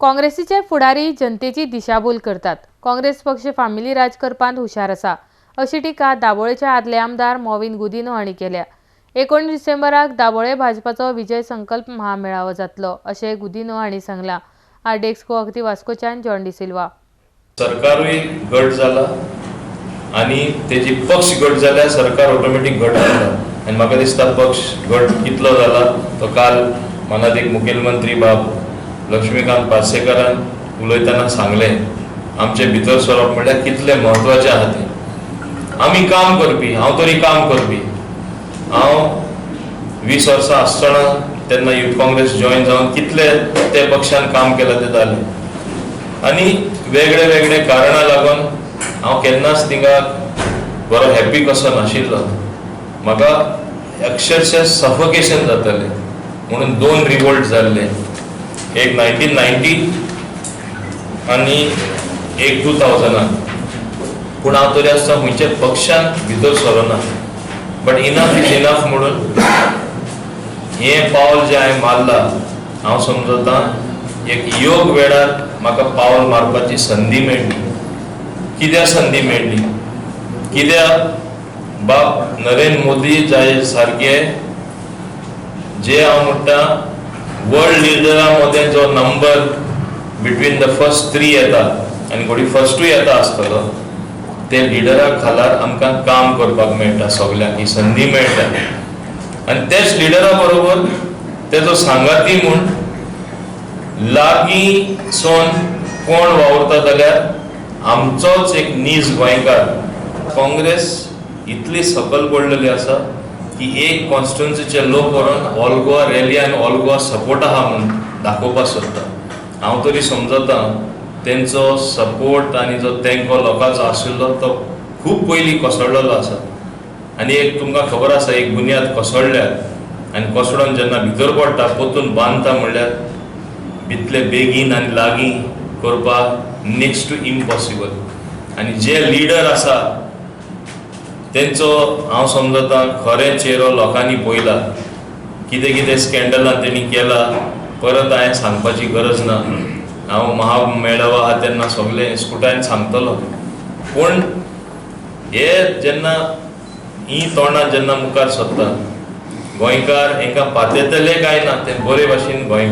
काँग्रेसीचे फुडारी जनतेची दिशाभूल करतात. काँग्रेस पक्ष फामिली राज करपांत हुशार आसा, अशी टिका दाबोळेचे आदले आमदार मॉविन गुदिन्हो हांणी केल्या. 19 डिसेंबराक दाबोळे भाजपाचो विजय संकल्प महामेळावो जातलो, अशें गुदिन्हो हांणी सांगलां. आरडीएक्स गोवा वास्कोच्यान जॉन डिसिल्वा. सरकारूय घट जाला आनी तेजी पक्ष घट जाल्यार सरकार ऑटोमॅटीक घट जाता. आनी म्हाका दिसता पक्ष घट कितलो जाला तो काल मानादीक मुखेलमंत्री बाब लक्ष्मीकांत पार्सेकारान उलयतना सांगलें. आमचे भितर सरप म्हणल्यार कितलें म्हत्वाचें आहा तें. आमी काम करपी, हांव तरी काम करपी. हांव 20 वर्सां आसतना तेन्ना युथ काँग्रेस जॉयन जावन कितले ते पक्षान काम केलां तें जालें. आनी वेगळे वेगळे कारणां लागून हांव केन्नाच थिंगा बरो हॅप्पी कसो नाशिल्लो. म्हाका अक्षरशः सफोकेशन जातालें. म्हणून 2 रिवोल्ट जाल्ले, एक 1990 आनी एक 2000. पूण हांव तरी आसतना खंयच्या पक्षान भितर सरना. बट इनफ is enough म्हणून हें पावल जें हांवें मारलां, हांव समजता एक योग वेळार म्हाका पावल मारपाची संदी मेळ्ळी. कित्याक संदी मेळ्ळी? कित्याक बाब नरेंद्र मोदी जाय सारके जे हांव म्हणटा वर्ल्ड लिडरा मदें जो नंबर बिटवीन the first 3 येता आनी घोडी फर्स्टूय येता आसतलो, ते लिडरा खालार आमकां काम करपाक मेळटा, सगल्यांक ही संदी मेळटा. आनी तेच लिडरा बरोबर तेजो सांगाती म्हूण लागीं सोन कोण वावुरता जाल्यार आमचोच एक नीज गोंयकार. काँग्रेस इतली सकल पडलेली आसा की एक कॉन्स्टिट्युन्सीचे लोक व्हरोन ऑल गोवा रॅली आनी ऑल गोवा सपोर्ट आहा म्हूण दाखोवपाक सोदता. हांव तरी समजता तेंचो सपोर्ट आनी जो तेंको लोकांचो आशिल्लो तो खूब पयलीं कोसळ्ळलो आसा. आनी एक तुमकां खबर आसा, एक बुन्याद कोसळ्ळ्यार आनी कोसळोन जेन्ना भितर पडटा परतून बांदता म्हणल्यार इतले बेगीन आनी लागीं करपाक नेक्स्ट टू इम्पॉसिबल. आनी जे लिडर आसा तेंचो हांव समजता खरें चेरो लोकांनी पळयला. कितें कितें स्कॅन्डलां तेणी केला परत हांवें सांगपाची गरज ना. हांव महामेळावो आहा तेन्ना सगळें स्कुटायन सांगतलो. पूण हे जेन्ना ही तोंडां जेन्ना मुखार सरता, गोंयकार हेंकां पातेतले काय ना तें बरे भाशेन गोंयकार